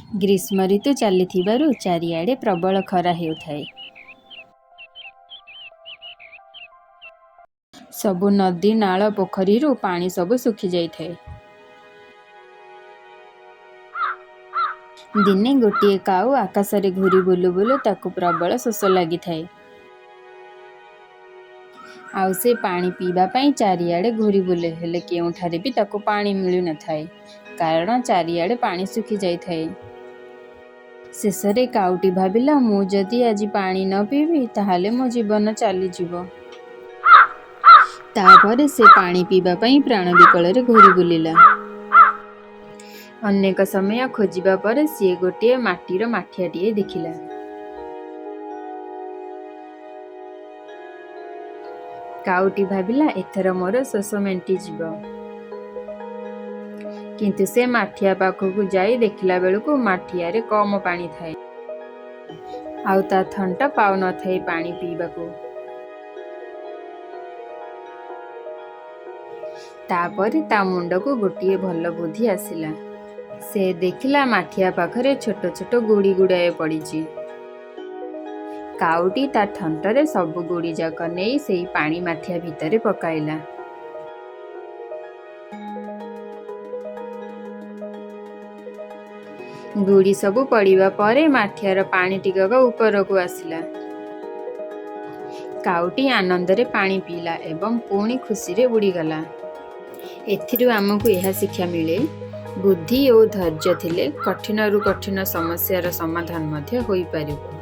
ଗ୍ରୀଷ୍ମ ଋତୁ ଚାଲିଥିବାରୁ ଚାରିଆଡ଼େ ପ୍ରବଳ ଖରା ହେଉଥାଏ। ସବୁ ନଦୀ, ନାଳ, ପୋଖରୀରୁ ପାଣି ସବୁ ଶୁଖିଯାଇଥାଏ। ଦିନେ ଗୋଟିଏ କାଉ ଆକାଶରେ ଘୂରି ବୁଲୁ ବୁଲୁ ତାକୁ ପ୍ରବଳ ଶୋଷ ଲାଗିଥାଏ। ଆଉ ସେ ପାଣି ପିଇବା ପାଇଁ ଚାରିଆଡ଼େ ଘୂରି ବୁଲେ, ହେଲେ କେଉଁଠାରେ ବି ତାକୁ ପାଣି ମିଳିନଥାଏ, କାରଣ ଚାରିଆଡ଼େ ପାଣି ଶୁଖିଯାଇଥାଏ। ଶେଷରେ କାଉଟି ଭାବିଲା, ମୁଁ ଯଦି ଆଜି ପାଣି ନ ପିଇବି, ତାହେଲେ ମୋ ଜୀବନ ଚାଲିଯିବ। ତାପରେ ସେ ପାଣି ପିଇବା ପାଇଁ ପ୍ରାଣ ବିକଳରେ ଘୂରି ବୁଲିଲା। ଅନେକ ସମୟ ଖୋଜିବା ପରେ ସିଏ ଗୋଟିଏ ମାଟିର ମାଠିଆଟିଏ ଦେଖିଲା। କାଉଟି ଭାବିଲା, ଏଥର ମୋର ଶୋଷ ମେଣ୍ଟିଯିବ। କିନ୍ତୁ ସେ ମାଠିଆ ପାଖକୁ ଯାଇ ଦେଖିଲା ବେଳକୁ ମାଠିଆରେ କମ ପାଣି ଥାଏ, ଆଉ ତା ଥଣ୍ଟ ପାଉନଥାଏ ପାଣି ପିଇବାକୁ। ତାପରେ ତା ମୁଣ୍ଡକୁ ଗୋଟିଏ ଭଲ ବୁଦ୍ଧି ଆସିଲା। ସେ ଦେଖିଲା, ମାଠିଆ ପାଖରେ ଛୋଟ ଛୋଟ ଗୋଡ଼ି ଗୁଡ଼ାଏ ପଡ଼ିଛି। କାଉଟି ତା ଥଣ୍ଟରେ ସବୁ ଗୋଡ଼ିଯାକ ନେଇ ସେଇ ପାଣି ମାଠିଆ ଭିତରେ ପକାଇଲା। ଗୋଡ଼ି ସବୁ ପଡ଼ିବା ପରେ ମାଠିଆର ପାଣି ଟିକକ ଉପରକୁ ଆସିଲା। କାଉଟି ଆନନ୍ଦରେ ପାଣି ପିଇଲା ଏବଂ ପୁଣି ଖୁସିରେ ଉଡ଼ିଗଲା। ଏଥିରୁ ଆମକୁ ଏହା ଶିକ୍ଷା ମିଳେ, ବୁଦ୍ଧି ଓ ଧୈର୍ଯ୍ୟ ଥିଲେ କଠିନରୁ କଠିନ ସମସ୍ୟାର ସମାଧାନ ମଧ୍ୟ ହୋଇପାରିବ।